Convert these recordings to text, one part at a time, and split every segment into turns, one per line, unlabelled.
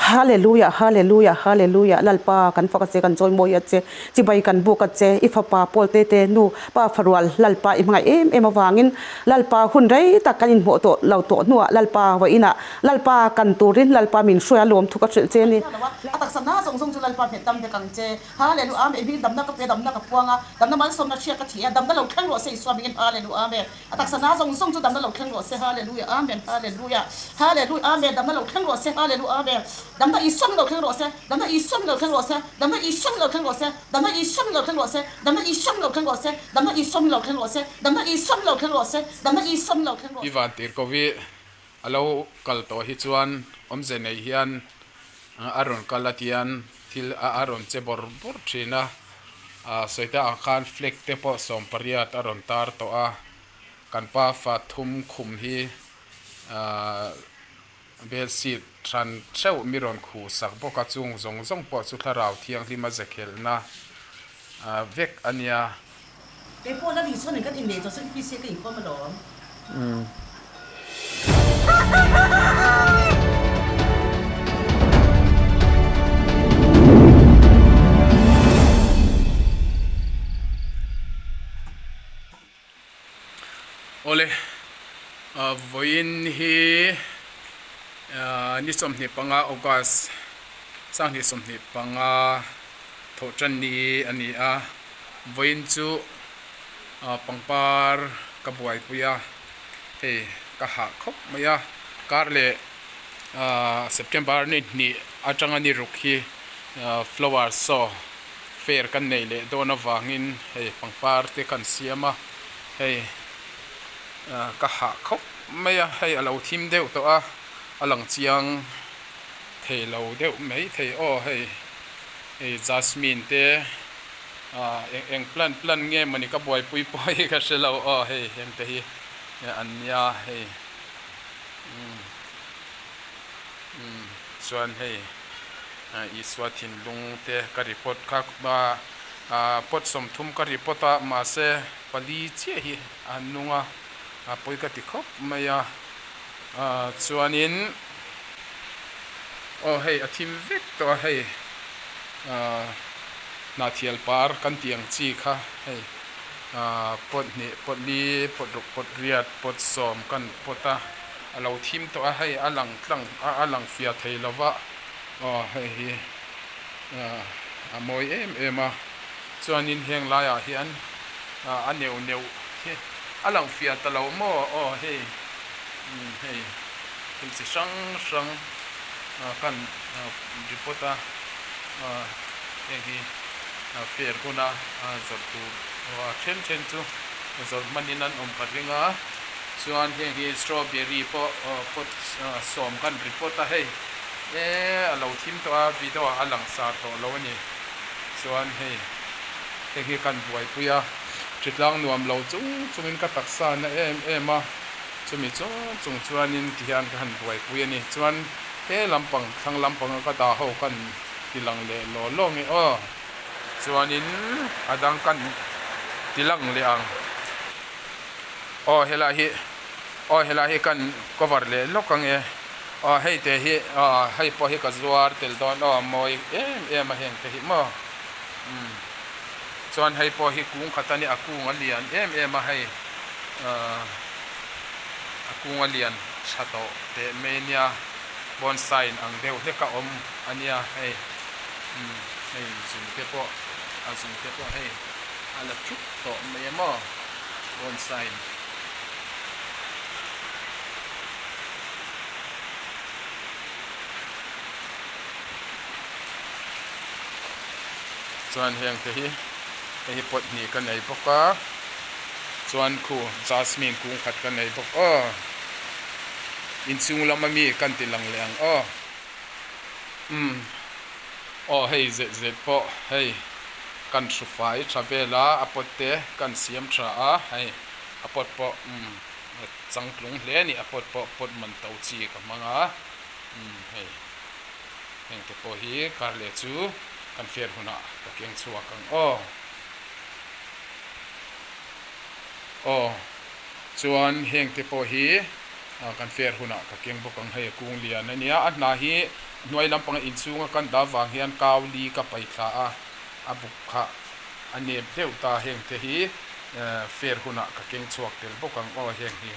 Hallelujah Hallelujah Hallelujah Lalpa kan fak a che kan chawimawi a che chibai kan buk a che i fapa Paul te te nu pa farual Lalpa i hmangaih em em avangin Lalpa hun rei tak kan inhmuh tawh lo tawh hnuah Lalpa vawiinah Lalpa kan turin Lalpa min hruai a lawm thu ka hrilh che a ni.
A taksa hna zawng zawng chu Lalpa hmet dam vek ang che. Hallelu Amen hming damna ka pe damna ka puang a damna malsawmna hriat ka thi a damna lo thleng rawh se Isua hmingin Hallelu Amen. A taksa na zawng zawng chu damna lo thleng rawh se Hallelujah Amen Hallelujah Hallelujah Amen damna lo thleng rawh se Hallelujah Amen damna Isua min lo thleng rawh se damna Isua min lo thleng rawh se damna Isua min lo thleng rawh se damna Isua min lo thleng rawh se damna Isua min lo thleng rawh se damna Isua min lo thleng rawh se damna Isua min lo thleng rawh se damna Isua min lo thleng rawh
I van tir ko hi a lo kal tawh hi chuan awmze nei hian a rawn kal a tian thil a rawn che bawrh bawrh thin a, sawi ta ang khan flag te pawh 18 a rawn tar tawh a, kan pa fa thum khum hi ahh bed sheet hran theuh mi rawn khuh sak bawk a chung zawng zawng pawh chu thlarau thianghlim a ze khelhna vek a nia.
Kei pawh la Isua nen kan inneih tawh chuan PC ka inkhawm alawm.
Awle, vawiin hi ni 25 August 2025 thawhtan ni a ni a. Vawiin chu pangpar ka buaipui a, hei ka hah khawp mai a, kar leh September ni hnih atanga ni ruk hi flower show fair kan nei leh dawn avangin hei pangpar te kan siam a, hei ka hah khawp mai a, hei a lo thim deuh tawh a, a lang chiang thei lo deuh mai thei aw hei hei jasmine te. Ah eng eng plant plant nge mawni ka buaipui pawh hi ka hre lo aw hei heng te hi an nia hei umm umm chuan hei Isua thinlung te ka report kha ah pot 30 ka report a mahse pali chiah hi an nung a a pawi ka ti khawp mai a ah chuanin aw hei a thim vek tawh a hei ah. Hnahthial par kan tih ang chi kha hei pot hnih, pot li, pot ruk, pot riat, pot 10 kan pot a, a lo thim tawh a hei a lang tlang a, a lang fiah thei lo va aw hei hi a mawi em em a, chuanin heng laiah hian a neuh neuh hi a lang fiah ta lo maw aw hei hei thil chi hrang hrang kan report a. Heng hi fair huna zawrh tur a then then chu zawrh hmanin an awm ka ring a, chuan heng hi strawberry pawh pot 10 kan report a hei e a lo thim tawh a video ah a lang sar tawh lo a ni, chuan hei heng hi kan buaipui a thitlang nuam lo chung chungin ka taksa na em em a chumi chung chung chuanin tihian ka han buaipui a ni chuan. He lampang thlang lampanga ka dah ho kan ti lang leh law law nge aw. Chuanin a dang kan ti lang leh ang. Aw helai hi aw helai hi kan cover leh lawk ang e. Aw hei te hi aw hei pawh hi ka zuar tel dawn aw a mawi em em a heng te hi maw. Umm chuan hei pawh hi kung khat a nia a kung a lian em em a hei ahh a kung a lian. Tha tawh teh mai ania, bonsai in ang deuh hlek a awm ania hei umm hei zung te pawh a zung te pawh hei a la thup tawh mai em aw bonsai in. Chuan heng te hi hei hi pot hnih ka nei bawk a. Chuan khu jasmine kung khat ka nei bawk aw. Inchhung lama mi kan ti lang leh ang aw. Umm aw hei zet zet pawh hei kan hru fai tha vel a, a pot te kan siam tha a hei a pot pawh umm changtlung hle a ni a pot pawh pot man to chi ka hmang a umm hei heng te pawh hi kar leh chu kan fiat hunah ka keng chhuak ang aw. Aw, chuan heng te pawh hi kan fair hunah ka keng bawk ang hei a kung lian a nia, a hna hi Hnuai lampanga inchhunga kan dah vang hian kau li ka paih thla a, a buk kha a nep deuh ta. Heng te hi fair hunah ka keng chhuak tel bawk ang aw. Heng hi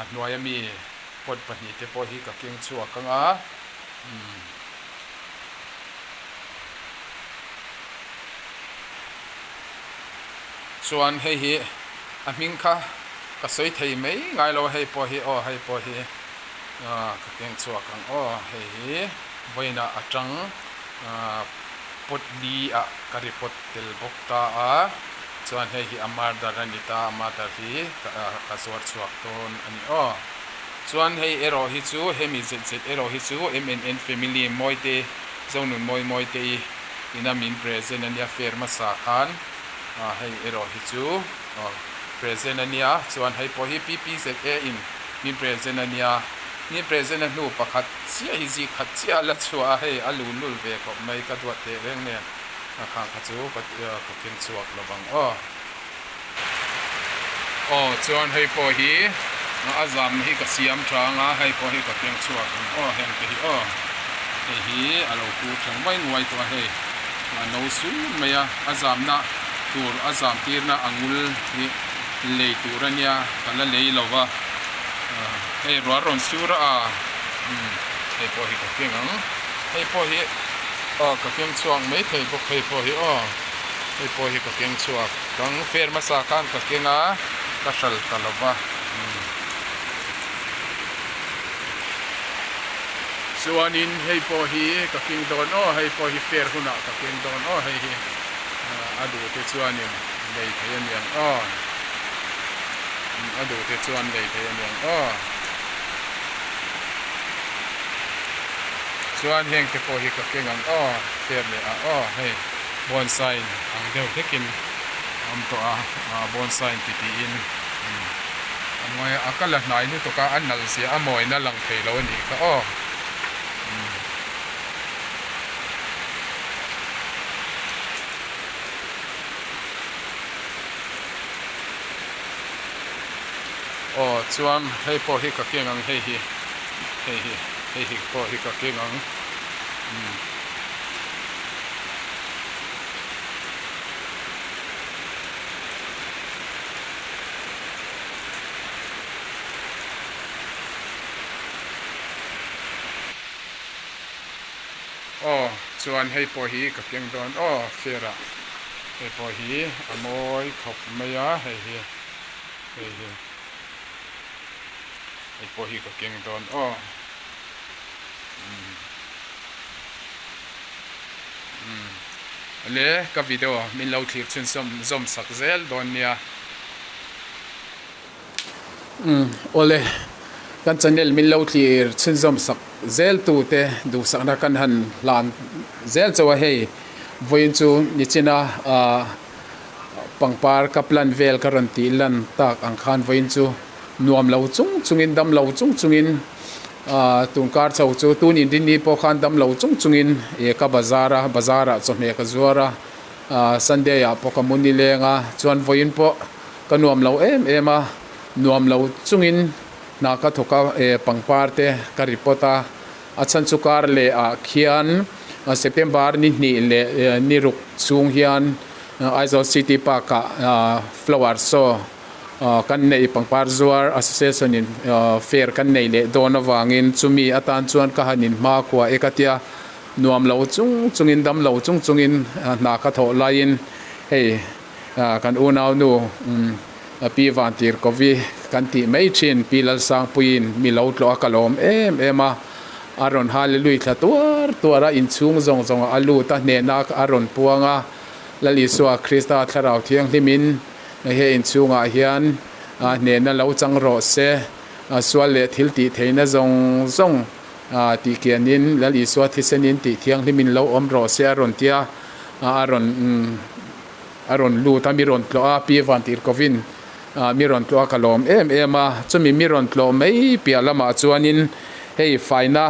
a hnuaia mi pot pahnihte pawh hi ka keng chhuak ang a. Chuan hei hi a hming kha ka sawi thei mai ngai lo a, hei pawh hi aw hei pawh hi ka keng chhuak ang aw, hei hi vawiinah atang pot li ah ka report tel bawk ta a, chuan hei hi a murder a ni ta a, murder hi ka zuar chhuak dawn a ni aw. Chuan hei erawh hi chu hemi zet zet erawh hi chu MNN family Mawite Zonun Mawi Mawite i ina min present a nia fair hmasa khan hei erawh hi chu present a nia chuan hei pawh hi PPZA in min present a nia min present a hnu pakhat chiah hi zik khat chiah a la chhuah a hei a lul lul ve khawp mai ka duat teh reng nen a khang kha chu ka keng chhuak lovang aw. Aw chuan hei pawh hi a zam hi ka siam tha ang a, hei pawh hi ka keng chhuak ang aw heng te hi aw hei hi a lo kur tha nguai nguai tawh a hei a no sur mai a, a zamna tur a zam tirna a ngul hi lei tur a nia ka la lei lo va hei rual rawn sur a umm hei pawh hi ka keng ang hei pawh hi aw ka keng chhuak mai thei bawk hei pawh hi aw. Hei pawh hi ka keng chhuak kang fair hmasa khan ka keng a, ka hral ta lo va. Chuanin hei pawh hi ka keng dawn aw, hei pawh hi fair hunah ka keng dawn aw, hei hi a duh te chuanin lei thei a niang aw, a duh te chuan lei thei a niang aw. Chuan heng te pawh hi ka keng ang aw, fair leh ah aw hei. Bonsai ang deuh hlekin a awm tawh a, bonsai ti tiin a mawi a, a kal a hnai lutuk a, a nalh zia a mawina lang thei lo a nih kha aw. Aw chuan hei pawh hi ka keng ang hei hi, hei hi, hei hi pawh hi ka keng ang. Aw chuan hei pawh hi ka keng dawn aw fair ah hei pawh hi a mawi khawp mai a hei hi hei hi hei pawh hi ka keng dawn aw. Le ka video min lo thlir chhun sawm zawm sak zel dawn nia. Awle kan channel min lo thlir chhun zawm sak zel tu te duhsakna kan han hlan zel chauh a hei vawiin chu nichina ah pangpar ka plan vel ka rawn tih lan tak ang khan vawiin chu nuam lo chung chungin dam lo chung chungin Ahh tun kar chho chu tun inrinni pawh khan dam lo chung chungin ih ka bazar a bazar ah chawhmeh ka zuar a ahh sunday ah pawh ka mu ni leng a chuan vawiin pawh ka nuam lo em em a nuam lo chungin hna ka thawk a eh pangpar te ka report a a chhan chu kar leh ah khian september ni hnih leh ni ruk chhung hian Aizawl city park ah ahh flower show. Kan neih pangpar zuar association in fair kan neih leh dawn avangin chumi atan chuan ka han inhma kua e ka tia nuam lo chung chungin dam lo chung chungin hna ka thawh laiin hei kan unau nu Pi Vantirkovi kan tih mai thin Pi Lalsangpuiin mi lo tlawh a ka lawm em em a, a rawn hallelui thla tuar tuar a inchhung zawng zawng ah a lut a hnehna a rawn puang a Lal Isua Krista Thlarau Thianghlimin He inchhungah hian hnehna lo chang rawh se, sual leh thil tih theihna zawng zawng tih kianin Lal Isua thisenin tih thianghlimin lo awm rawh se a rawn ti a, a rawn a rawn lut a, mi rawn tlawh a, Pi Vantirhkovin mi rawn tlawh a ka lawm em em a, chumi mi rawn tlawh mai piah lamah chuanin hei faina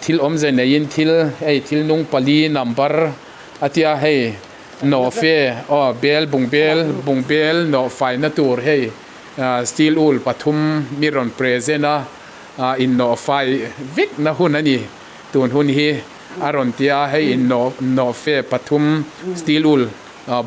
thil awmze neiin thil hei thil nung pali number a tia hei Nawhfe aw bel bung bel bung bel nawh faina tur hei steel wool pathum mi rawn present a. Innawh fai vek na hun a ni tun hun hi a rawn ti a, hei innawh nawh fe pathum steel wool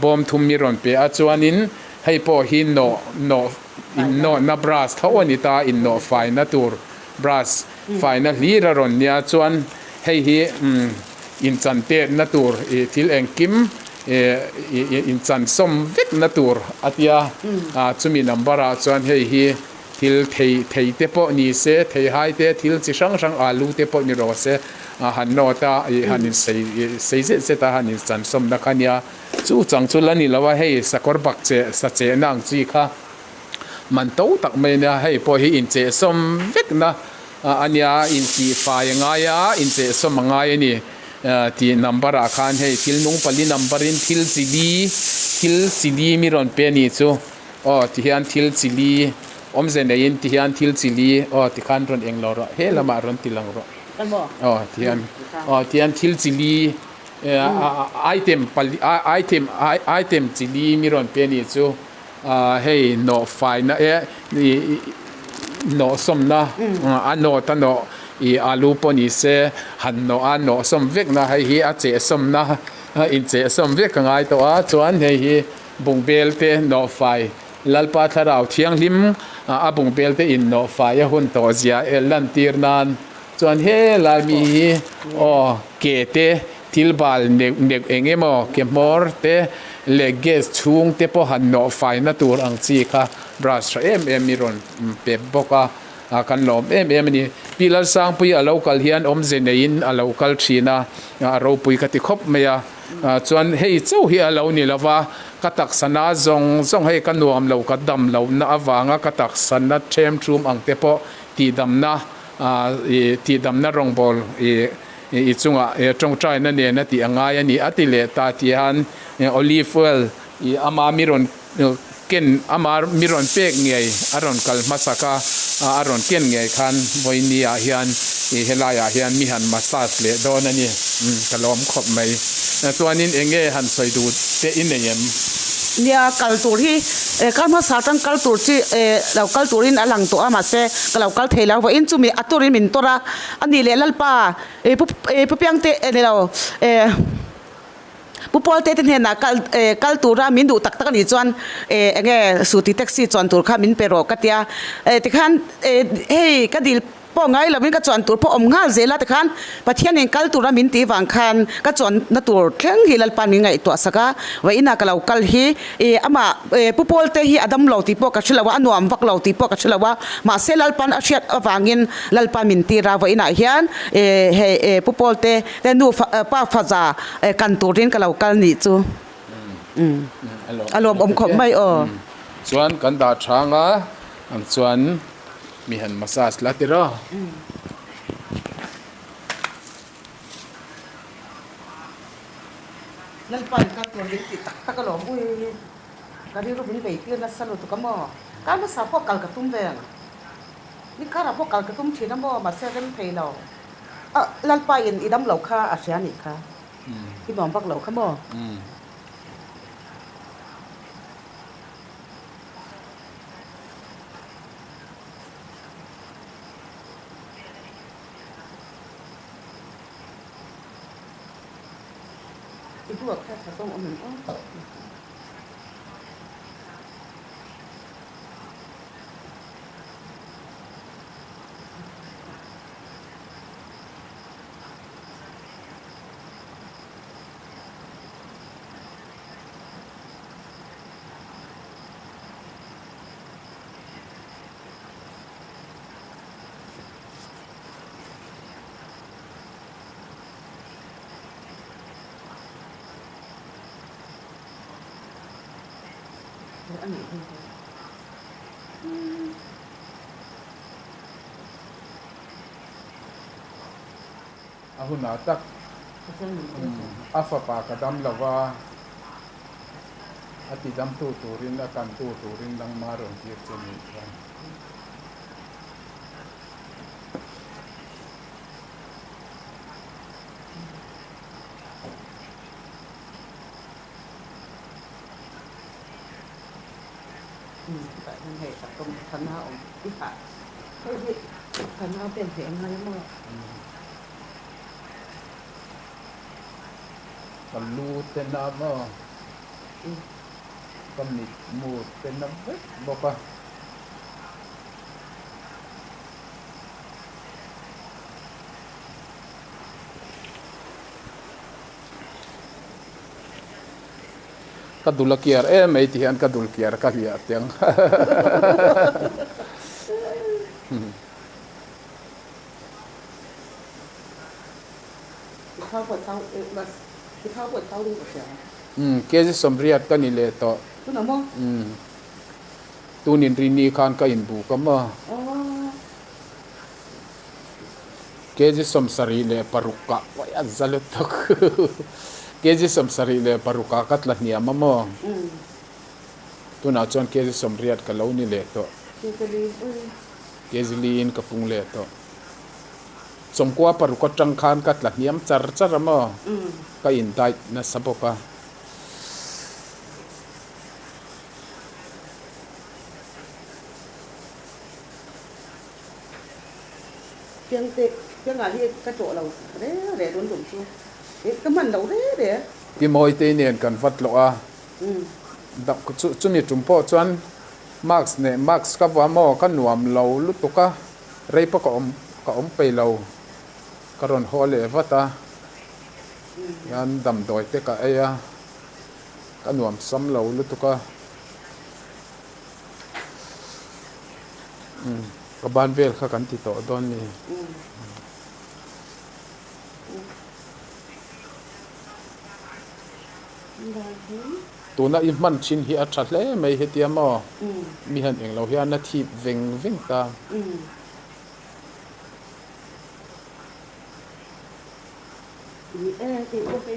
bawm thum mi rawn pe a, chuanin hei pawh hi nawh nawh innawhna brush tho a ni ta, innawh faina tur brush faina hlir a rawn nia, chuan hei hi inchan tetna tur ih thil engkim ih inchan sawm vek na tur a tia, chumi number ah chuan hei hi. Thil thei thei te pawh ni se, thei hai te, thil chi hrang hrang alu te pawh ni rawh se, a han nawt a, ih han in sei sei zet zet a han in chan sawmna kha nia. Chu chang chu la ni lo a, hei sakawr bak che sa chehna ang chi kha man to tak mai ania, hei pawh hi incheh sawm vekna a nia, intih fai a ngai a, incheh sawm a ngai a ni tih number ah khan hei thil nung pali number in thil chi li thil chi li mi rawn pe a nih chu. Aw ti hian thil chi li awmze neiin ti hian thil chi li aw ti khan rawn eng lo rawh he lamah rawn ti lang rawh aw ti hian aw ti hian thil chi li item pali item item chi li mi rawn pe ni chu hei nawh faina e nawh sawmna a nawt a nawh ih alu pawh ni se han nawh a nawh sawm vek na hei hi a cheh sawmna incheh sawm vek a ngai tawh a chuan hei hi. Bungbel te nawhfai, Lalpa Thlarau Thianghlim a bungbel te in nawhfai a hun tawh zia el lantir nan chuan he lai mi hi aw ke te thil bal neuh neuh eng emaw ke hmawr te leh gas chhung te pawh han nawhfai na tur ang chi kha brush tha em em i rawn pe bawk a kan lawm em em a ni. Pi Lalsangpui a lo kal hian awmze neiin a lo kal thin a, a ropui ka ti khawp mai a. Chuan hei chauh hi a lo ni lo va, ka taksana zawng zawng hei ka nuam lo, ka dam lohna avanga ka taksana ṭhem ṭum ang te pawh tihdamna tihdamna rawngbâwl i chungah ṭawngṭaina nena tih a ngai a ni a ti leh ta ti hian olive oil i ama mi rawn ken ama mi rawn pek ngei a rawn kal hmasak a, a rawn ken ngei khan vawiini ah hian ih helaiah hian mi han massage leh dawn a ni ka lawm khawp mai. Chuanin eng nge han sawi duh te i nei em?
Nia, kal tur hi kal hmasa atang kal tur chi lo kal turin a lang tawh a mahse ka lo kal thei lo vawiin chumi a turin min tawrh a, a nih leh Lalpa pu Piangte ni lo. Pu Pawlte te hnenah kal kal tura min duh tak tak a nih chuan enge suti taxi chuan tur kha min pe rawh ka tia. Tikhan hei ka dil pawh ngai lovin ka chuan tur pawh awm nghal zel a tikhan Pathianin kal tura min tih vang khan ka chuanna tur thleng hi Lalpa min ngaihtuah sak a. Vawiinah ka lo kal hi amah Pu Pawlte hi a dam lo tih pawh ka hre lo a, a nuam vak lo tih pawh ka hre lo a. Mahse Lalpan a hriat avangin Lalpa min tir a vawiinah hian hei Pu Pawlte Te nu pa faza kan turin ka lo kal nih chu a lawmawm khawp mai aw.
Chuan kan dah thang a ang chuan mi han massage la tir a.
Lalpa in kal tur min tih tak tak a lawm ui ka rilru min vei tir nasa lutuk a maw kal hmasa pawh kal ka tum ve ang ni karah pawh kal ka tum thin a maw mahse rem thei lo. A, Lalpa in i dam lo kha a hria nih kha. I nuam vak lo kha maw? I buak kha tha tawng awm em aw?
A hunah tak a fapa ka dam lo va, a ti damtu turin, a kantu turin nangma rawn tir che nih chuan.
Ka nau te an hleh ngai maw?
Ka lu te na maw? Ka mit mu te na vek bawk a. Ka dul a kiar em mai ti hian ka dul kiar ka hliah teh ang. Kg sawmriat ka ni leh tawh. Tun inrini khan ka inbuk a maw? Kg 76 ah uai a za lutuk. Kg 76 ah ka tla hniam a maw? Tunah chuan kg 80 ka lo ni leh tawh. Kg liin ka pung leh tawh. Sawmkua paruk atang khan ka tla hniam char char a maw? Ka in diet nasa bawk a.
Piangte, Pianga hi ka tlawh lo re re tun tum chu i ka hman lo re re.
Pi Mawitei nen kan va tlawh a, chumi tum pawh chuan mask neh mask ka vuah maw ka nuam lo lutuk a, rei pawh ka awm ka awm peih lo, ka rawn haw leh vat a, hian damdawi te ka ei a, ka nuam sam lo lutuk a. Ka ban vel kha kan ti tawh dawn ni. Tuna i hman thin hi a tha hle mai hetia maw? Mi han englo hian a thip veng veng ta.
Ni e, tih pawh hi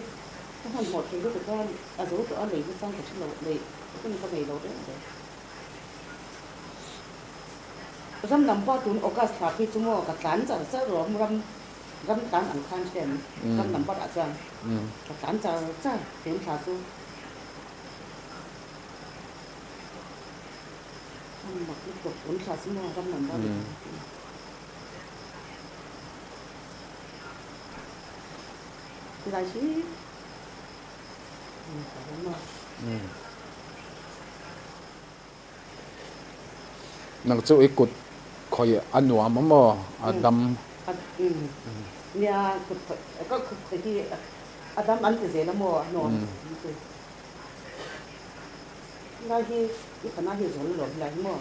ka hmanhmawh thei lutuk a, a zo tawh a lei hi chang ka hre lo, lei hun ka nei lo reng reng. Ram lam pawh tun August thla phei chu maw ka tlan char char rawm ram ram tlan ang khan hriat ram lam pawh ah chuan ka tlan char char tun thla chu a mak lutuk tun thla chu maw ram lam pawh Tilai hi
Nang chu i kut khawih a nuam a maw? A dam.
Nia kut khawih ka kut khawih hi a dam an ti zel a maw? A nuam an ti. Helai hi i thana hi zawl alawm helai hi maw?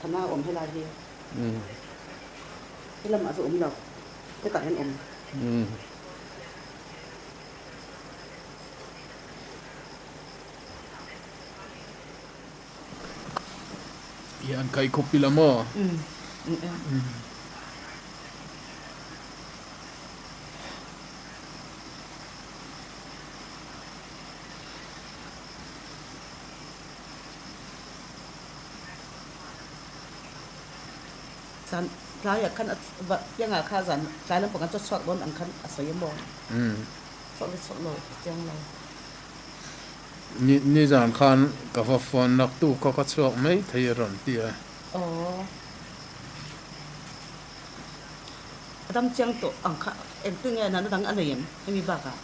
Thana a awm helai hi. Helamah chu awm lo. Hetah hian awm.
I an kai khawp ila maw?
Zan tlaiah khan a piangah kha zan tlai lampang an chaw chhuak dawn ang khan a sawi a maw? Chhuak le chhuak lo a chiang lo.
Ni nizan khan ka va phone naktu kha ka chhuak mai thei a rawn ti a.
Aw. A dam chiang tawh ang kha engtin nge nana dang a nei em hemi bakah?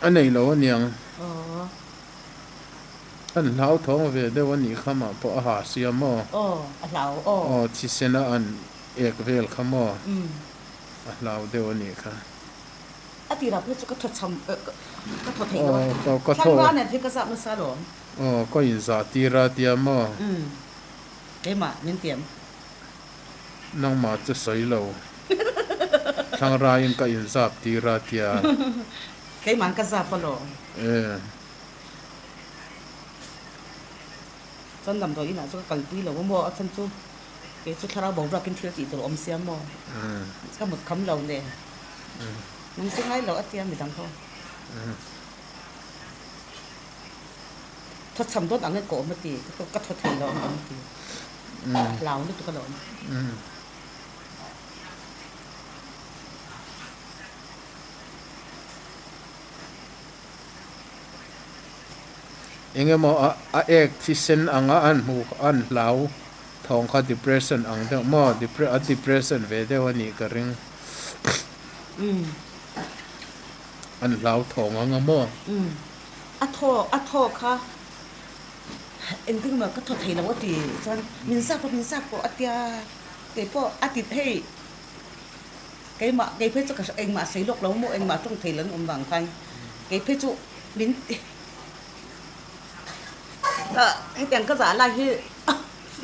A nei lo aniang.
Aw.
An hlauthawng ve deuh a nih kha mah pawh a ha sia maw?
Aw, a hlau aw.
Aw, thisena an ek vel kha maw? A hlau deuh a nih kha.
A tirah pawh chu ka thaw cham, ka thaw thei lo a. Aw, ka thaw. Thlangra nen hi ka zah nasa alawm.
Aw, ka inzah tir a tia maw?
Umm, keimah min tiam.
Nangmah chu sawi lo. Thlangraiin ka inzap tir a tia.
Keimahn ka zap alawm.
E.
Chuan damdawi inah chu ka kalpui lo a maw? A chhan chu kei chu thlarau boruakin thil tih tur a awm sia maw? Ka mut kham lo nen. Nang chu ngai lo a tia midang ho. Thaw chham dawn ang e ka awm a ti. Ka thaw thei lo ang awm a ti. Hlau lutuk alawm.
Engemaw a ek thisen anga an hmuh an hlau thawng kha depression ang deuh maw a depression ve deuh a nih ka ring. An hlauthawng ang a maw?
A thaw a thaw kha engtin emaw ka thaw thei lo a ti chuan min zak pawh min zak pawh a tia keipawh a ti hei keimah kei phei chu ka engmah sawi lawk lo maw engmah tawng thei lo an awm vang khan kei phei chu min ka hetiang ka zah lai hi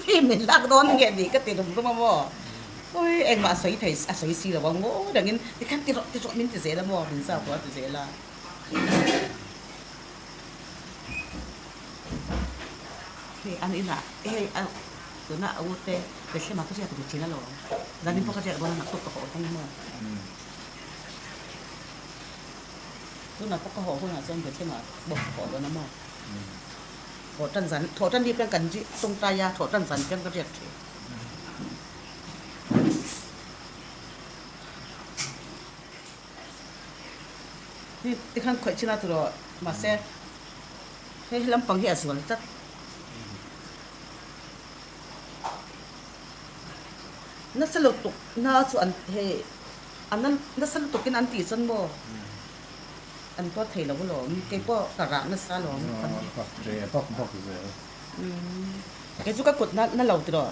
mi min lak dawn nge ni ka ti rum rum a maw ui engmah sawi thei a sawi si lo a ngawi rengin tikhan ti rawh ti rawh min ti zel a maw min zak pawh a ti zel a. Hei an inah hei a tuna a ute Bethlehem ah ka riak ve thin alawm zanin pawh ka riak dawn a naktuk ka haw dawn maw tunah pawh ka haw hunah chuan Bethlehem ah bawk ka haw dawn a maw thawh tan zan thawh tan ni piang kan tawngtai a thawh tan zan piang ka riak thin. Hei tikhan khawih chin a turaw mahse hei he lampang hi a zual tlat. Nasa lutuk na chu an hei a nasa lutukin an tih chuan maw an tuar thei lo alawm keipawh ka rah nasa alawm.
Ka tre bak bak zel.
Kei chu ka kut na lo tiraw.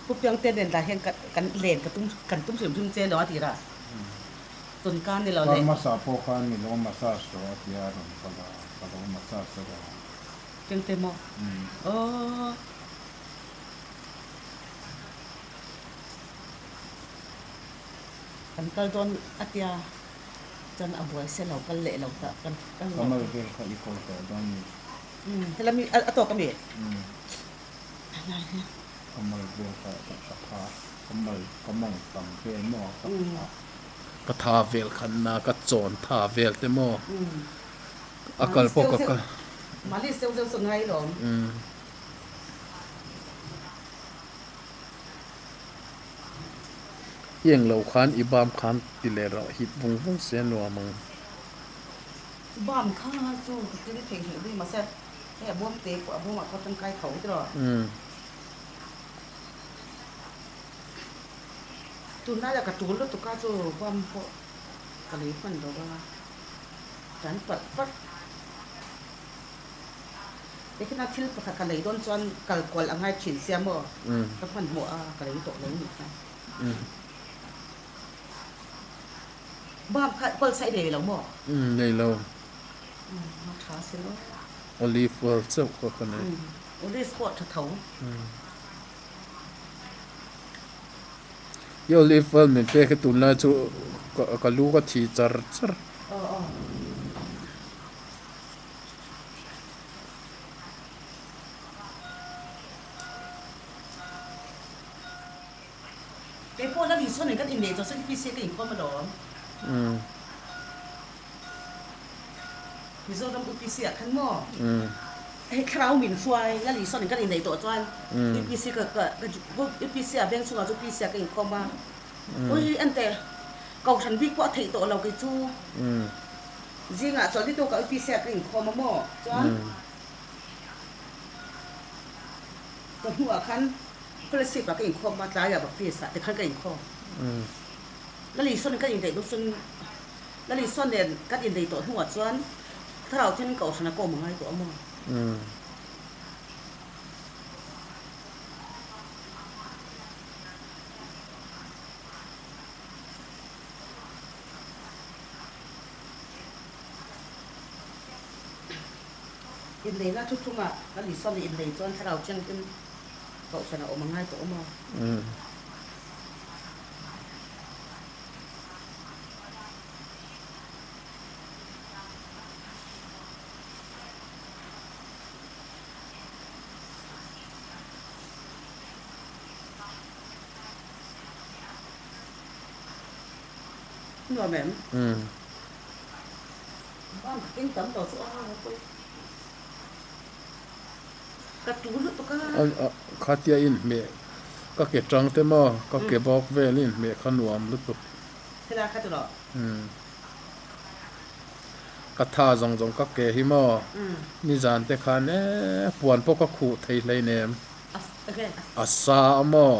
Pu Piangte nen lah hian kan len ka tum kan tum hrim hrim che lo a tih rah tun ka ni lo le.
Kar hmasa pawh khan mi lo massage tawh a tia rawn kal a, ka lo massage a lo.
Piangte maw? Aww. Kan kal dawn a tia chuan a buai se lo kal leh lo ta kan kal lo.
Kamal vel kha i kawl tawh dawn ni.
Umm helai mi a tawk a mi?
Umm.
Helai hi.
Kamal vel kha ka tha kamal ka mawng tam vel maw ka tha. Ka tha vel khan na ka chawn tha vel te maw a kal pawh ka kal.
Mahni seu zeuh chu ngai lawm.
Umm. I englo khan i bam khan ti leh rawh hit vung vung se nuam ang.
Bam kha chu ka thil thei hleuh deuh mahse hei a bawm te pawh a bawmah pawh tangkai tho tiraw. Tunlaiah ka tul lutuk a chu bam pawh ka lei hman lo va tan parh parh. Tikhin a thil pakhat ka lei dawn chuan kal kual a ngai thin sia maw? Ka hmanhmawh a, ka lei tawh lo nih kha. Bam kha pulse i nei lo maw?
Nei lo.
A tha si lo.
Olive oil chauh kha ka nei.
Olive pawh a tha tho.
I olive oil min pek hi tunlai chu ka lu ka thi char char.
Aw aw. Kei pawh la Isua nen kan inneih tawh chuan PC ka inkhawm alawm. Mizoram UPC ah khan maw? Hei thlarau min hruai la Isua nen kan inneih tawh chuan UPC ka ka UPC ah veng chhungah chu UPC ah ka inkhawm a. Ui ente kohhran bik pawh a theih tawh lo kei chu. Zingah chawlh ni tawkah UPC ah ka inkhawm a maw? Chuan ka hnuah khan fellowship ah ka inkhawm a, tlaiah Baptist ah tikhan ka inkhawm. Lalisua nen kan indaih duh chuan Lalisua nen kan indaih tawh hnuah chuan thlarau thiangin kohhran a kawm a ngai tawh a maw? Inneihna thu thungah kan Isua nih innei chuan Thlarau Thianghlim Kohhran a awm a ngai tawh awm a. Nuam em? Bang ka keng tam lo chu a pawi. Ka tu lutuk a.
Khatia inhmeh. Ka ke tang te maw ka ke bawk vel in hmeh kha nuam lutuk.
Helai kha tiraw?
Umm. Ka tha zawng zawng ka ke hi maw nizan te khan ee puan pawh ka khuh thei hleinem. A sa a maw?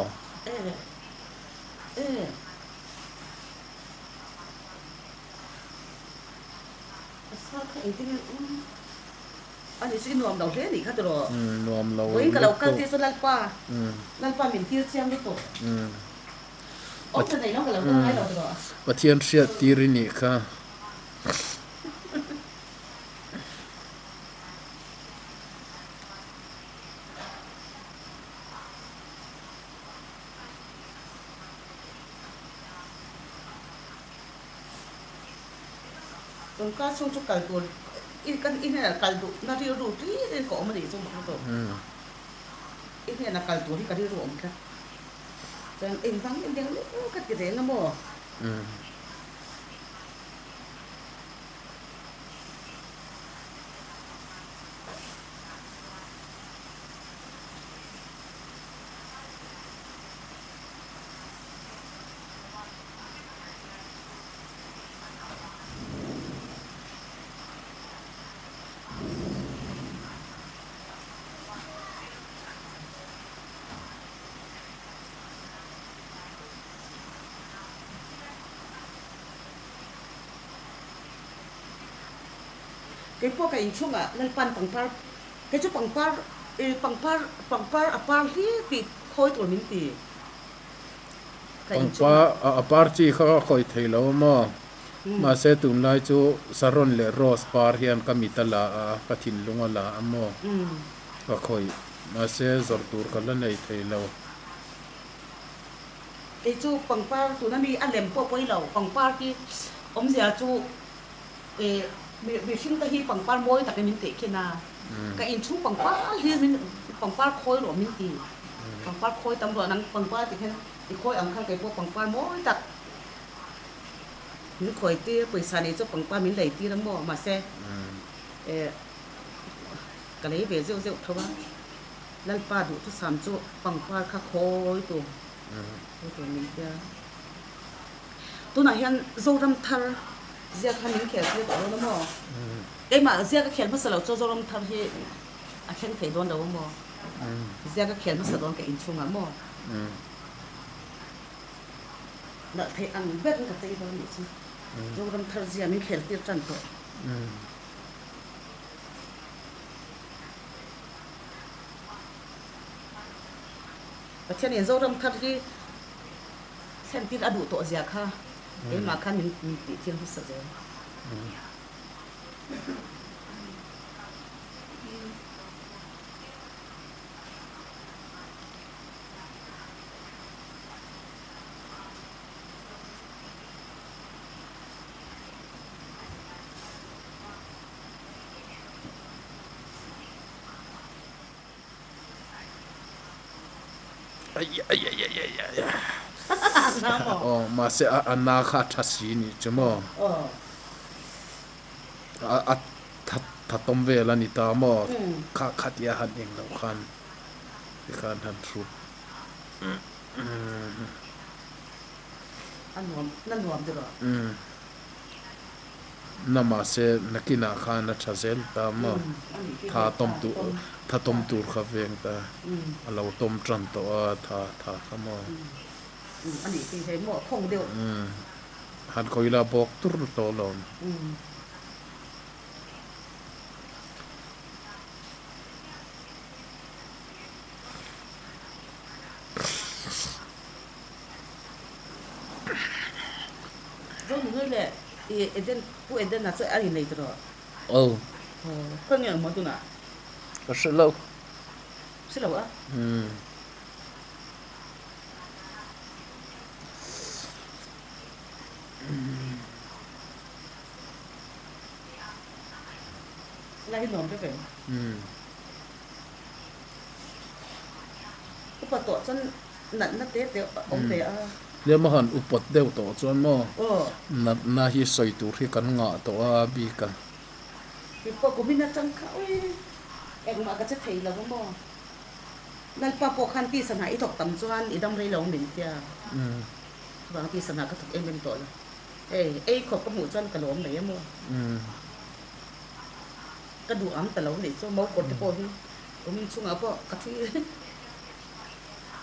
A ni chu i nuam lo hle nih kha tiraw?
Nuam lo
Vawiin ka lo kal tir chu Lalpa, Lalpa min tir chiang lutuk. Awmze nei lo ka lo kal ngai lo tiraw?
Pathian hriat tir i nih kha.
Tawngka chhung chu kal tur i kan i hnenah kal duh na rilru tlir in ka awm a nih chu mak lutuk. I hnenah kal tur hi ka rilru a awm tlat. Chuan engvang em deng leh ka ti reng a maw? Kei pawh ka inchhungah Lalpan pangpar kei chu pangpar pangpar pangpar a par hlir tih khawi tur min ti.
Pangpar a par chi kha ka khawih thei lo a maw? Mahse tunlai chu saron leh rose par hian ka mit a la a, ka thinlung a la a maw? Ka khawih. Mahse zawrh tur ka la nei thei lo.
Kei chu pangpar tuna mi a lem pawh pawi lo. Pangpar hi awmzia chu mihring te hi pangpar mawi takin min teh khin a, ka inchhung pangpar hlir min pangpar khawi rawh min ti. Pangpar khawi tam ruah nang pangpar tih hian i khawi ang khan kei pawh pangpar mawi tak min khawi tir pawisa nei chu pangpar min lei tir a maw mahse eh ka lei ve zeuh zeuh tho a Lalpa duhthusam chu pangpar kha khawi tur khawi tur min tia tunah hian Zoram thar ziak kha min khel tir tawh dawn a maw keimah ziak a khel hmasa lo chu Zoram thar hi a thleng thei dawn lo a maw. Ziak a khel hmasa dawn ka inchhungah maw? Nalh theih ang berin ka chei dawn nih chu. Zoram thar zia min khel tir tan tawh. Pathianin Zoram thar hi thlen tir a duh tawh zia kha keimah khan min tih tir hmasa zel.
Aw mahse a na kha a tha si nih chu maw? A tha tawm vel a ni ta maw? Kha khatia han eng loh khan tikhan han hrut.
A nuam, na nuam deuh a.
Na mahse nakinah khan a tha zel ta maw? Tha tawm tur, tha tawm tur kha veng ta. A lo tawm tan tawh a, tha tha kha maw?
A nih khi hei maw khawng deuh.
Han khawila bawk tur tawh lawm.
Zo nunui leh i Eden Pu Edena chu a inei tawh.
Aw.
Khaw nge awm tunah?
Ka hre lo.
Hre lo a?
Umm.
Helai hi nuam vek em?
Umm.
Upa tawh chuan natna te te awm ve a.
Tlem a han upat deuh tawh chuan maw natna hi sawi tur hi kan ngah tawh a bik a.
Keipawh kumin atang kha ui engmah ka che thei lo a maw. Lalpa pawh khan tisa hna i thawk tam chuan i dam rei lo min tia. Chuvang tisa hna ka thawk em em tawh lo. Hei ei khawp ka hmuh chuan ka lawm mai emaw. Ka duh ang ta lo nih chu mo kawr te pawh hi kumin chungah pawh ka thui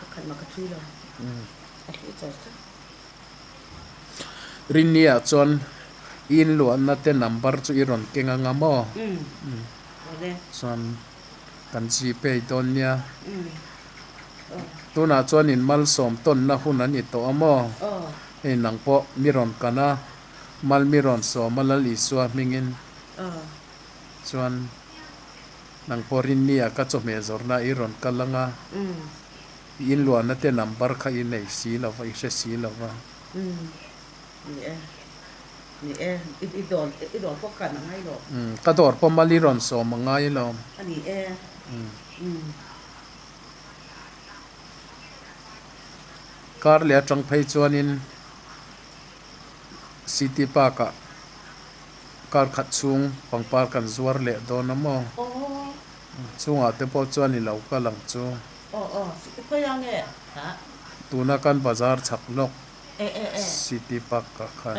pakhat mah ka thui lo a thui char char.
Rinnia chuan i inluahna te number chu i rawn keng anga maw? Chuan kan Gpay dawn nia. Tunah chuan in malsawm tawnna hun a ni tawh a maw? Hei nang pawh mi rawn kan a. Mal mi rawn sawm a Lal Isua hmingin chuan nang pawh Rinnia ka chawhmeh zawrhna i rawn kal ang a, i inluahna te number kha i nei si lo va, i hre si lo va.
Ni e, ni e, i dawr, i dawr pawh kan a ngai lo.
Ka dawr pawh mal i rawn sawm a ngai lo.
A ni e.
Kar leh atang phei chuanin. City Park ah kar khat chhung pangpar kan zuar leh dawn a maw? Chungah te pawh chuan i lo kal ang chu. Tuna kan bazar chhak lawk City Park ah khan.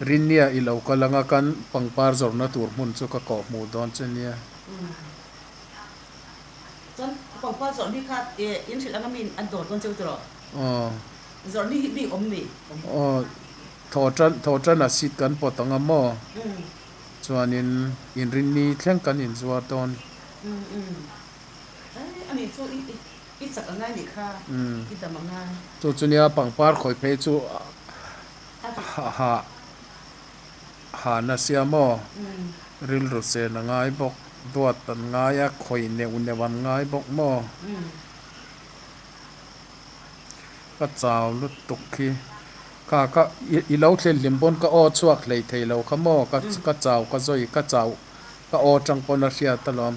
Rinnia i lo kal anga kan pangpar zawrhna tur hmun chu ka kawh hmuh dawn che nia.
Chuan pangpar zawrh ni kha in hrilh anga mi an dawr dawn cheu tiraw?
Aw.
Zawrh ni hi bik awm ni?
Aw, thaw tan thaw tan a seat kan pawt anga maw? Chuanin inrin ni thleng kan inzuar dawn.
Umm umm. Ai a nih chu i i chak angai nih kha i dam angai.
Chu chu nia pangpar khawi phei chu ha ha ha nasiam maw? Rilru chen a ngai bawk. Duat an ngai a, khawih neuh neuh an ngai bawk maw? Ka chau lutuk khi. Kha ka i lo thlen hlim pawn ka aw chhuak hlei thei lo kha maw? Ka ka chau ka zawi ka chau ka aw tang pawn a hriat alawm.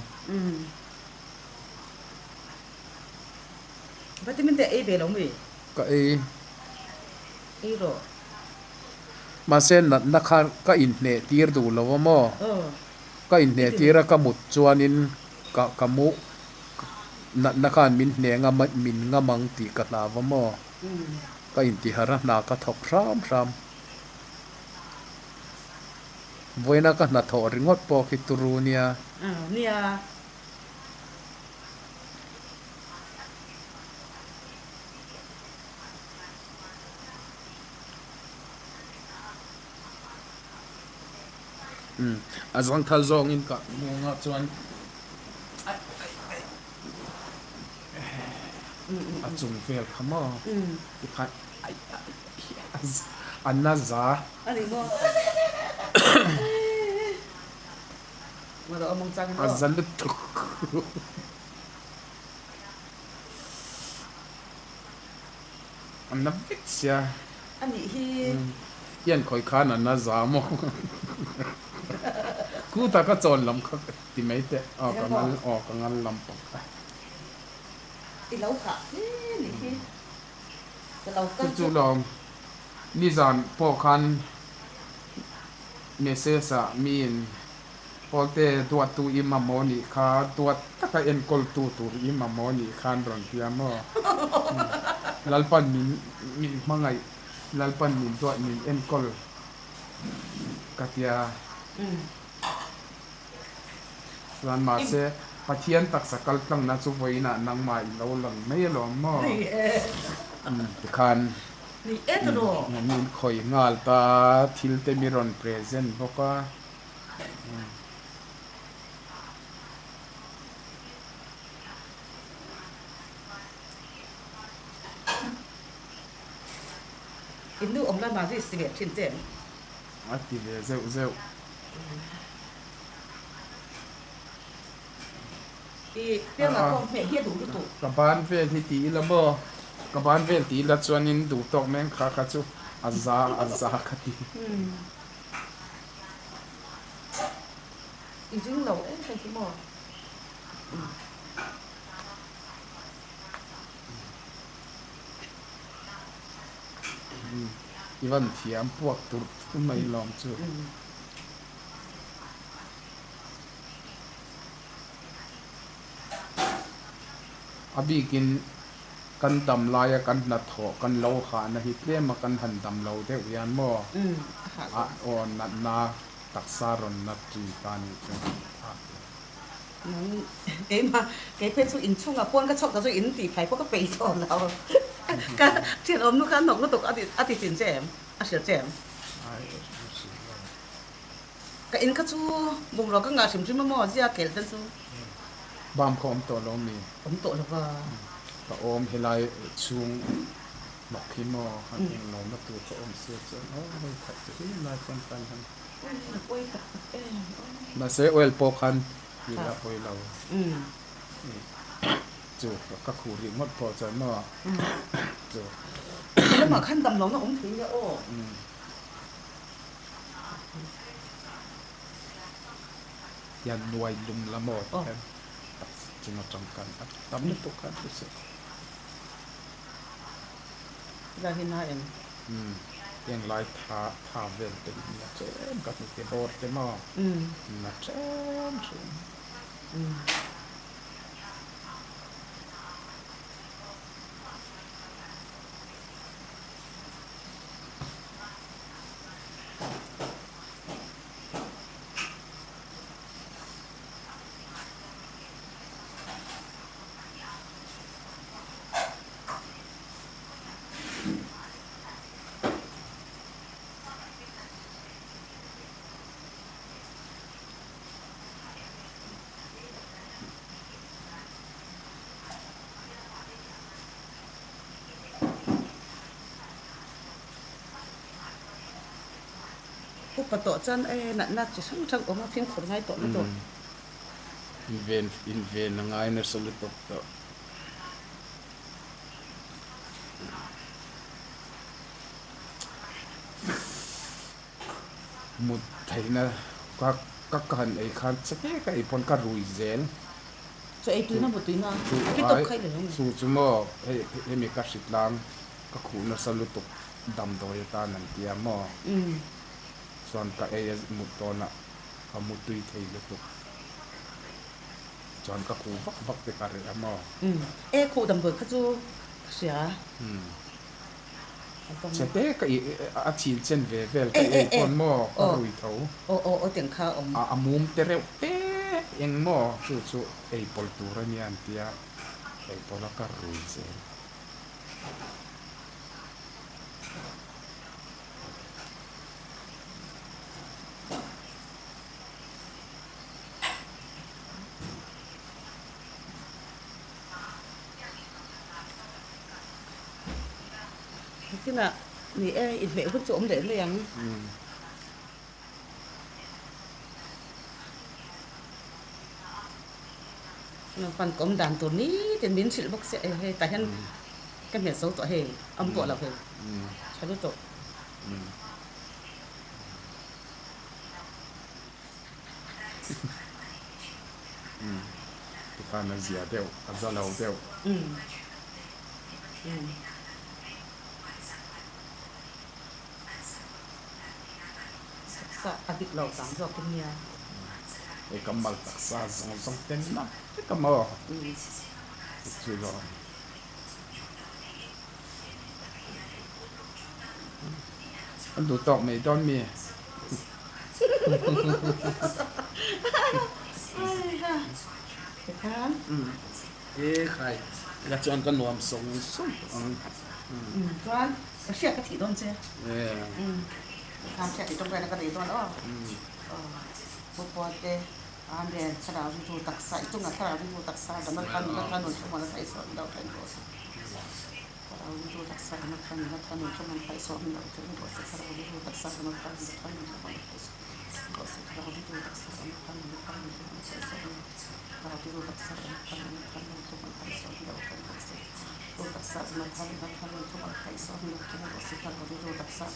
Vitamin te ei ve lo mi?
Ka ei.
Ei rawh.
Mahse natna kha ka inhneh tir duh lo a maw? Ka inhneh tir a ka mut chuanin ka ka mu natna khan min hneh nga min ngam ang tih ka hlau a maw? Ka intihar a hna ka thawk hram hram. Vawiina ka hnathawh ringawt pawh khi turu nia.
Nia.
A zangthal zawngin ka hmuh chuan a chung vel kha maw tikhan a na za. A za lutuk. A na vek sia.
A nih hi.
Hian khawi khan a na za maw? Kutah ka chawn lam kha ti mai teh. Aw ka ngal aw ka ngal lam pawh kha.
I lo hah hle nih hi. Ka lo kal
chu. Chu chu lawm. Nizan pawh khan message ah miin Pawlte duattu i mamawh nih kha duat taka enkawltu tur i mamawh nih khan rawn ti a maw? Lalpan min min hmangaih, Lalpan min duat min enkawl ka ti a. Chuan mahse Pathian taksa kal tlangna chu vawiinah nangmah i lo lang mai alawm maw? Tikhan min khawih nghal ta, thil te mi rawn present bawk a.
In nu awm lamah risk ti ve thin che em?
A ti ve zeuh zeuh.
I piangah pawh hmeh hi a duh lutuk.
Ka ban vel hi ti ila maw? Ka ban vel ti ila chuanin duh tawk meng kha kha chu a za a za ka ti.
I ring lo em hei hi maw?
I van thiam puak tur mai lawm chu. A bikin kan dam laia kan hnathawh kan lo hahna hi tlema kan han dam lo deuh hian maw a aw natna taksa rawn nat ṭin ta nih chu a.
Keimah kei phei chu inchhungah pawn ka chhuak ta chu in tih fai pawh ka peih tawh lo. Ka thianawm nu kha a hnawk lutuk a ti chin che em? A hrilh che em? Ka in kha chu bungrua ka ngah hrim hrim a maw zia kelh te chu.
Bam kha awm tawh lo mi?
Awm tawh lo va.
Ka awm helai chhung hnawk hi maw han eng lo na tur ka awm sia chuan aw hei khat chu hi lai chuan kan han. Mahse oil pawh khan ih a pawi lo. Chu ka khuh rih ngawt pawh chuan maw chu.
Helamah khan dam lohna awm thei nia aw.
Hian nuai lum la maw ti hian chung atang khan a tam lutuk khan chu se.
Helai hi na em?
Heng lai tha tha vel te hi na tlem ka hmu te bawr te maw na tlem thin.
Upa tawh chuan e natna chi hrang hrang awm a fimkhur ngai tawh lutuk.
Inven inven a ngai nasa lutuk tawh. Mut theihna ka ka ka han ei khan che ke ka ei pawn ka rui zel.
Chu ei tuina mut tuina ki tawp kha i la lo ni.
Chu chu maw hei hemi ka hritlang ka khuh nasa lutuk damdawi atan an tia maw chuan ka ei a mut dawnah ka mu tui thei lutuk. Chuan ka khuh vak vak te ka reh a maw?
E khuh damdawi kha chu ka hria.
Chete ka i a chil chen ve vel ka ei pawn maw ka rui tho.
Aw aw aw tiang kha a awm.
A mum te reuh te eng maw chu chu ei pawlh tur a nia an tia ei pawlh a ka rui zel.
Nikinah ni e inhmeh hun chu awm leh mai ang. Naupang kawm dan tur nitin min hrilh bawk sia e hei tah hian ka hmet zo tawh hei awm tawh lo hei tha lutuk.
Tikhan a zia deuh, a za lo deuh.
Taksa a dik lo vang zawk in nia.
Hei ka mal taksa zawng zawng ten na vek a maw? Chu lo. An duh tawk mai dawn mi? E khai, ila chuan ka nuam sawng sawng tawh ang.
Chuan ka hriat ka thih dawn che. Kham hriat tih tawngtaina ka nei dawn aw. Pu Puate, Amen, thlarau rilru taksa, i chungah thlarau rilru taksa dam a khan nula khan rawn hre muan a thaih sawn lo thleng rawh se. Thlarau rilru taksa dam a khan nula khan rawn hre muan a thaih sawn lo thleng rawh se. Thlarau rilru taksa dam a khan nula khan rawn hre muan a thaih sawn rawh se. Thlarau rilru taksa dam a khan nula khan rawn hre muan a thaih sawn lo Thlarau rilru taksa dam a khan nula khan rawn hre muan a thaih sawn lo thleng rawh se. Rilru taksa dam a khan nula khan rawn hre muan a thaih sawn lo thleng rawh se. Thlarau rilru taksa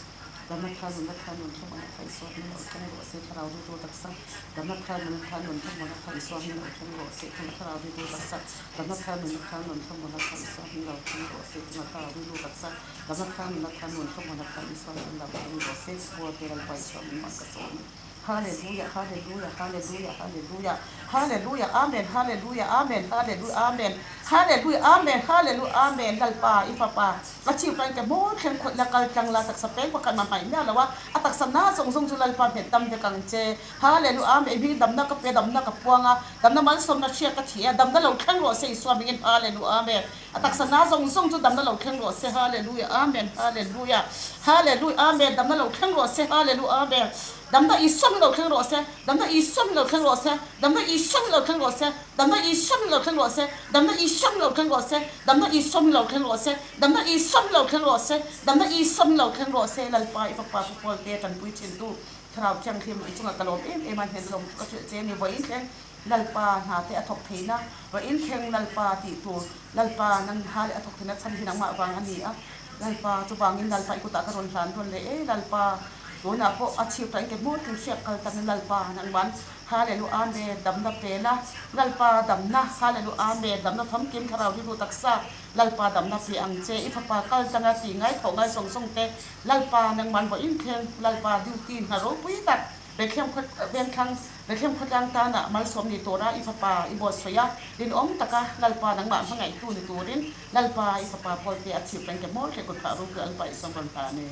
Dama thar nuna thar nun thlawm an a tha Isua hming lo thleng rawh se Thlarau rilru taksa Dama thar nuna thar nun thlawm an a tha Isua hming lo thleng rawh se Tuna thlarau rilru taksa Dama thar nuna thar nun thlawm an a tha Isua hming lo thleng rawh se Tuna thlarau rilru taksa Dama thar nuna thar nun thlawm an a tha Isua hming lo thleng rawh se Pawlte Lalpa Isua min man ka sawm e. Hallelujah Hallelujah Hallelujah Hallelujah Hallelujah Amen Hallelujah Amen Hallelujah Amen Hallelujah Amen Hallelujah Amen Lalpa i fapa a chiu pain ka hmur thleng khawih la kal tlang la taksa peng pakhat mah hmaih miah lo a a taksa na zawng zawng chu Lalpa hmet dam vek ang che Hallelujah Amen i hming damna ka pe damna ka puang a damna malsawmna hriat ka thi a damna lo thleng rawh se Isua hmingin Hallelujah Amen a taksa na zawng zawng chu damna lo thleng rawh se Hallelujah Amen Hallelujah Hallelujah Amen damna lo thleng rawh se Hallelujah Amen Damna Isua min lo thleng rawh se, Damna Isua min lo thleng rawh se, Damna Isua min lo thleng rawh se, Damna Isua min lo thleng rawh se, Damna Isua min lo thleng rawh se, Damna Isua min lo thleng rawh se, Damna Isua min lo thleng rawh se, Damna Isua min lo thleng rawh se, Lalpa i Fapa Pu Paul te tanpui thintu Thlarau Thianghlim i chungah ka lawm em em a, hnen lawm chu ka hrilh che ni, vawiin thleng Lalpa hna te a thawk theihna, vawiin thleng Lalpa tih tur Lalpa nan ha leh a thawk theihna chhan hi nangmah vang a ni a, Lalpa chuvangin Lalpa i kutah ka rawn hlan rawn leh e, Lalpa tunah pawh a chhip tain ke hmur thil hriak kal takin Lalpa nangman Hallelu Amen damna pe la, Lalpa damna Hallelu Amen damna famkim thlarau rilru taksa Lalpa damna pe ang che, i fapa kal tanga tih ngai thawh ngai zawng zawng te Lalpa nangman vawiin thleng Lalpa duty hna ropui tak Bethlehem khaw vengthlang Bethlehem khawtlang tana malsawm ni tura i fapa i buatsawi a, rinawm taka Lalpa nangmah hmangaihtu ni turin Lalpa i fapa Pawlte a chhip reng ke hmawr hle kut phah ropui Lalpa i sawm rawn ta a ni.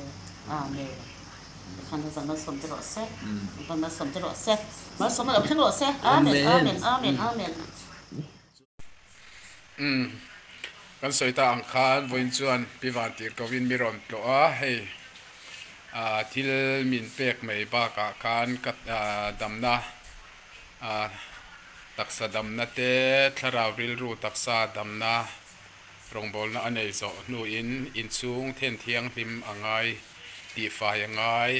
Amen. Pathian Lalpa malsawm te rawh se. Lalpa malsawm te rawh se. Malsawm a lo thleng rawh se. Amen. Amen. Amen. Amen.
Umm kan sawi ta ang khan vawiin chuan pi van tir ko in mi rawn tlawh a hei ah thil min pek mai bakah khan ka ah damna ah taksa damna te thlarau rilru taksa damna rawngbawlna a nei zawh hnuin inchhung then thianghlim a ngai tihfai a ngai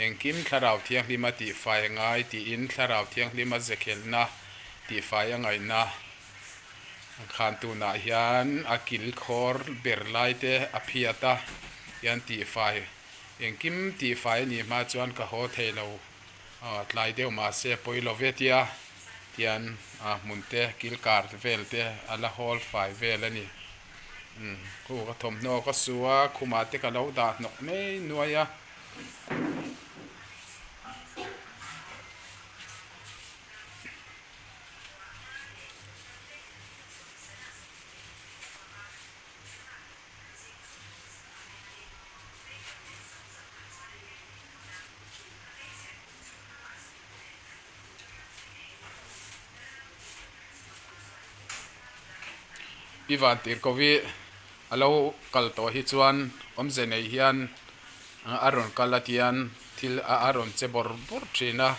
engkim thlarau thianghlim a tihfai a ngai tiin thlarau thianghlim a zekhelna tihfai a ngaihna khan tunah hian a kil khawr ber lai te a phiat a hian tihfai engkim tihfai a nih hma chuan ka haw thei lo aw tlai deuh mahse pawi lo ve tia tian a hmun te kil kar vel te a la hawl fai vel a ni umm khu ka thawmhnaw ka su a khumah te ka lo dah hnawk mai nuai a. I van tir ko hi a lo kal tawh hi chuan awmze nei hian a rawn kal a tian thil a rawn che bawrh bawrh thin a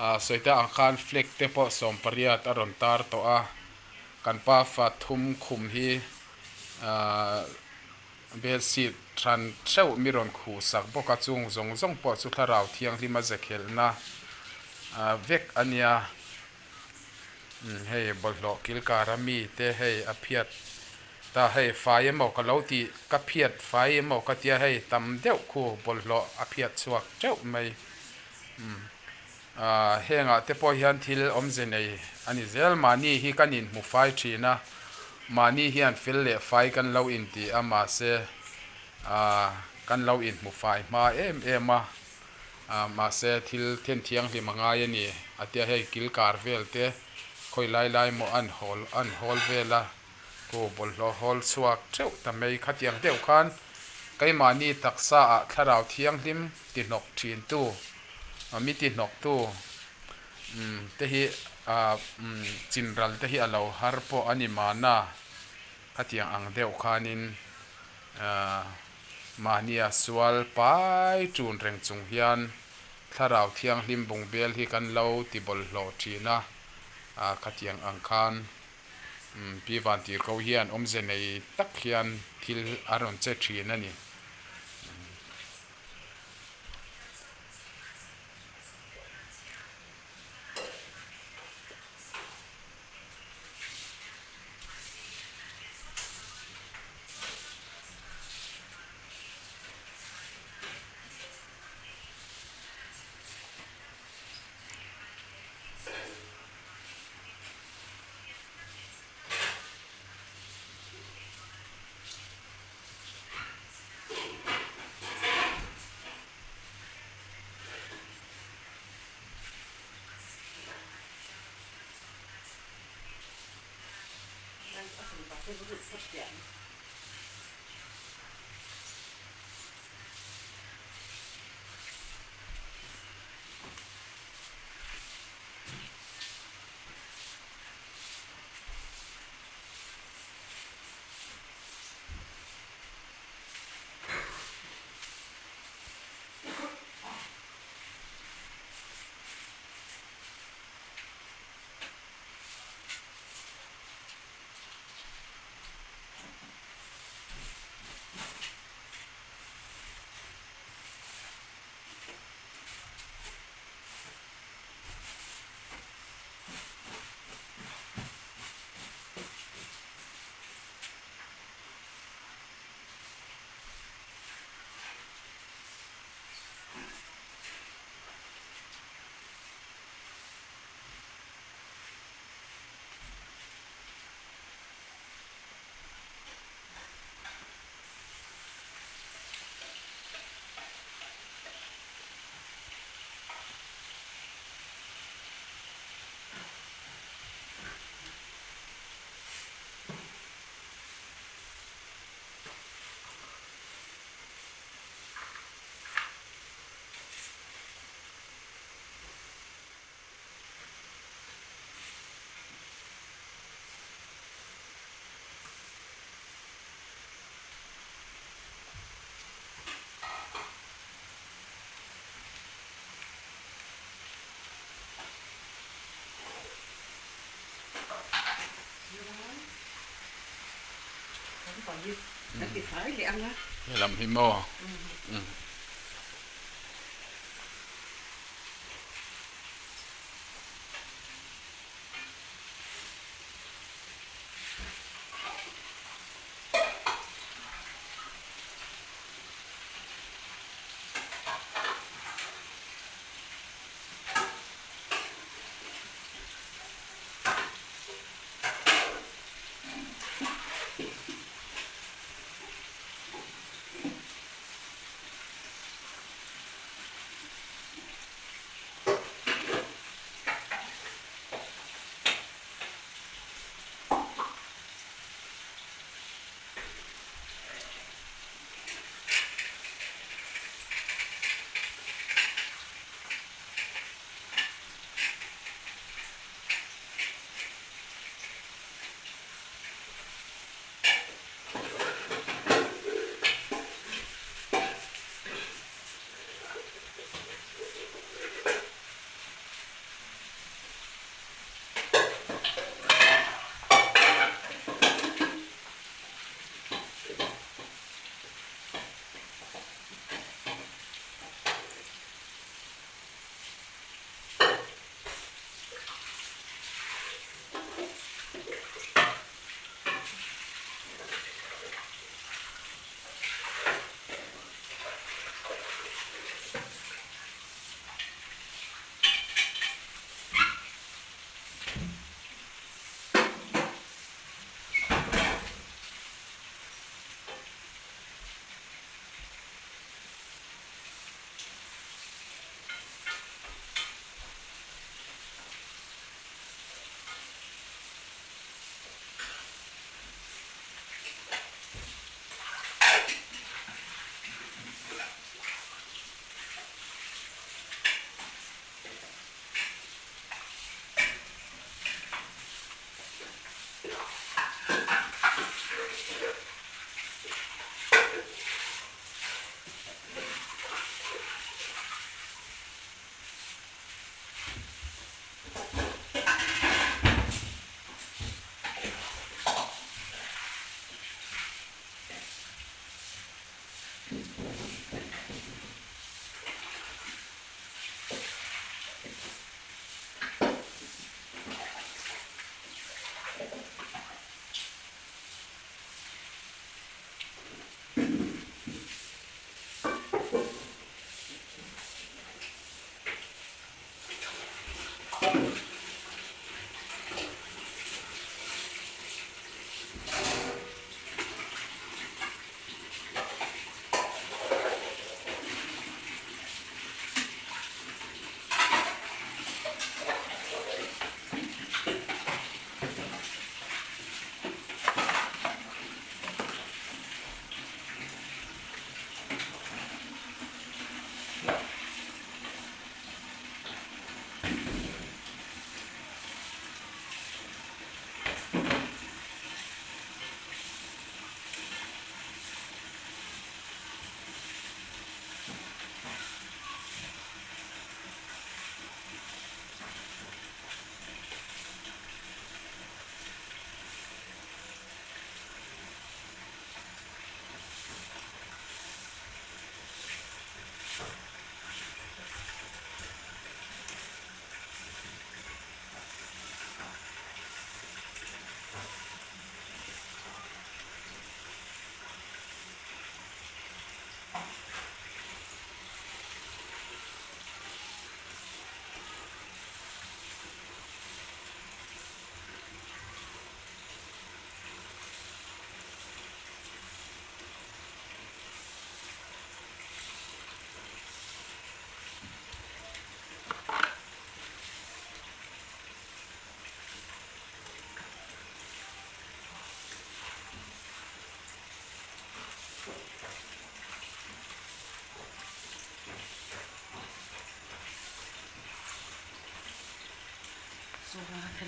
ah sawi ta ang khan flag te pawh 18 a rawn tar tawh a kan pa fa thum khum hi ah bedsheet hran theuh mi rawn khuh sak bawk a chung zawng zawng pawh chu thlarau thianghlim a ze khelhna ah vek a nia hei bawlhhlawh kilkar a mi te hei a phiat ta hei fai emaw ka lo tih ka phiat fai emaw ka tia hei tam deuh khu bawlhhlawh a phiat chhuak teuh mai umm ah hengah te pawh hian thil awmze nei a ni zel mahni hi kan inhmu fai thin a mahni hian fel leh fai kan lo inti a mahse ah kan lo inhmu fai hma em em a. Ah mahse thil then thianghlim a ngai a ni a tia hei kil kar vel te khawi lai lai maw an hawl an hawl vel a khu bawlhhlawh hawl chhuak teuh ta mai khatiang deuh khan keimahni taksa ah thlarau thianghlim ti hnawk thin tu mi ti hnawk tu umm te hi ah umm chinral te hi a lo har pawh a ni mahna khatiang ang deuh khanin ah. Mahnia sual pai tun reng chung hian Thlarau Thianghlim bungbel hi kan lo ti bawlhhlawh thin a, khatiang ang khan Pi Vantirhko hian awmze nei tak hian thil a rawn che thin a ni. Helam hi maw?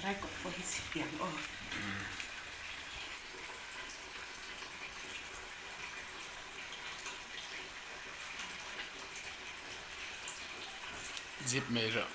Helai kawt pawh hi chhip piang aw.
Zip mai reuh.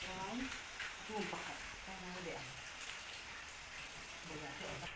Chuan room pakhat ka ngai leh ang bulah te awm a.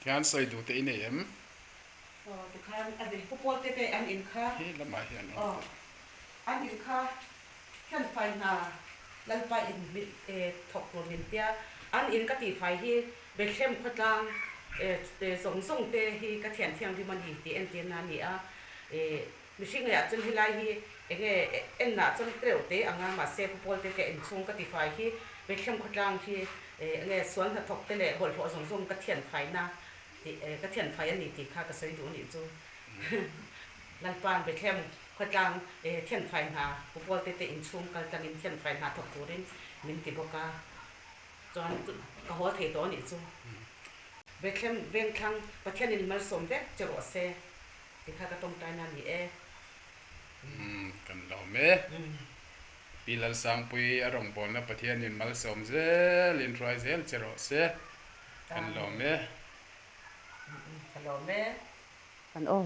Tihian sawi duh te i nei em?
Aw tikhan a nei pu pawl te te an in kha.
He lamah hian
awm. Aw an in kha hian fai hna Lalpa in mit e thawk tur min tia an in ka tih fai hi Bethlehem khawtlang e zawng zawng te hi ka thian thianghlim a ni tih entir na a ni a e mihring leh ah chuan helai hi enge en ah chuan tleuh te ang a mahse pu pawl te ka en chhung ka ti fai hi Bethlehem khawtlang hi e enge sual hnathawk te leh bawlhhlawh zawng zawng ka thian fai na tih e ka thian fai a ni tih kha ka sawi duh a nih chu Lalpa'n Bethlehem khawtlang e thianfai hna pu Pawlte te inchhung kal tlangin thianfai hna thawk turin min ti bawk a, chuan ka haw thei tawh a nih chu. Bethlehem vengthlang Pathianin malsawm vek che rawh se tih kha ka tawngtaina a ni e.
Umm kan lawm e. Pi Lalsangpui a rawngbawlna Pathianin malsawm zel in hruai zel che rawh se. Kan lawm e.
Ka lawm e. Kan aw.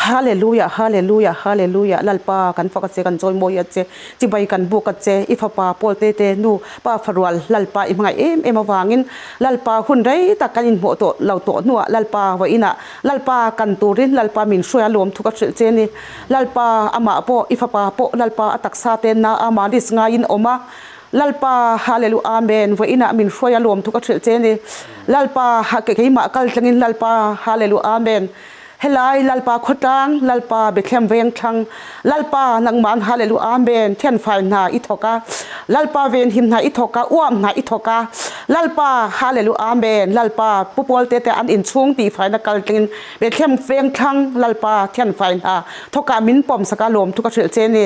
Hallelujah Hallelujah Hallelujah Lalpa kan fak a che kan chawimawi a che chibai kan buk a che i fapa Paul te te nu pa farual Lalpa i hmangaih em em avangin Lalpa hun rei tak kan inhmuh tawh lo tawh hnuah Lalpa vawiinah Lalpa kan turin Lalpa min hruai a lawm thu ka hrilh che ni Lalpa amah pawh i fapa pawh Lalpa a taksa te na a malis ngaiin awm a Lalpa, Hallelu Amen, vawiinah min hruai a lawm thu ka hrilh che ni. Lalpa, keimah kal tlangin Lalpa, Hallelu Amen. Helai Lalpa khawtlang, Lalpa Bethlehem vengthlang, Lalpa nangmahn Hallelu Amen, thianfai hna i thawk a, Lalpa venhim hna i thawk a, uam hna i thawk a, Lalpa, Hallelu Amen, Lalpa pu Pawlte te an inchhung tihfaina kal tlangin Bethlehem vengthlang, Lalpa thianfai hna thawkah min pawmsak a lawm thu ka hrilh che ni.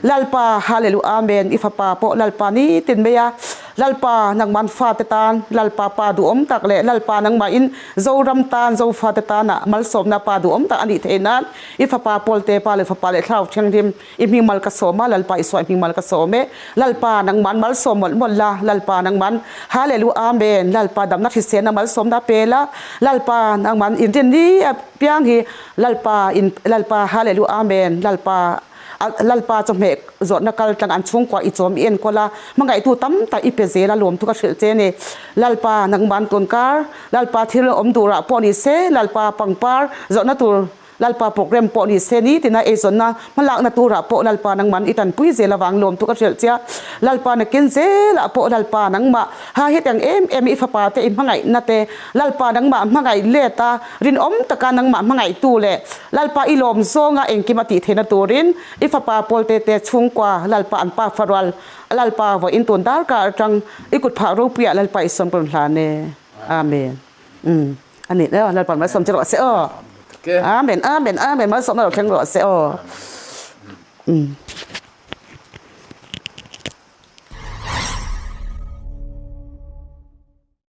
Lalpa, Hallelu Amen, i fapa pawh Lalpa nitin mai a. Lalpa nangman fate tan Lalpa pa duhawm tak leh Lalpa nangmahin Zoram tan Zofate tana malsawmna pa duhawm tak a nih theih nan i fapa Pawlte pa leh fapa leh Thlarau Thianghlim i hming mal ka sawm a, Lalpa Isua i hming mal ka sawm e. Lalpa nangman malsawm mawlh mawlh la, Lalpa nangman Hallelu Amen, Lalpa damna hriselna malsawmna pe la, Lalpa nangman inrinni apiang hi Lalpa in Lalpa Hallelu Amen, Lalpa Lalpa chawhmeh zawrhna kal tlang an chhungkua i chawm i enkawl a, hmangaihtu tam tak i pe zel a lawm thu ka hrilh che ni. Lalpa nangman tunkar, Lalpa thil awm durah pawh ni se, Lalpa pangpar zawrhna tur Lalpa program pawh ni se nitina eizawnna hmalakna turah pawh Lalpa nangman i tanpui zel avang lawm thu ka hrilh che a. Lalpa nakin zelah pawh Lalpa nangmah ha hetiang em em i fapa te i hmangaihna te Lalpa nangmah hmangaih let a, rinawm taka nangmah hmangaihtu leh Lalpa i lawm zawnga engkim a tih theihna turin i fapa Pawlte te chhungkua Lalpa an pa farual Lalpa vawiin tun darkar atang i kut phah ropuiah Lalpa i sawm ka rawn hlan e. Amen. Umm a nih hle a, Lalpa malsawm che rawh se aw. Amen, Amen, Amen malsawmna lo thleng rawh se aw. Umm.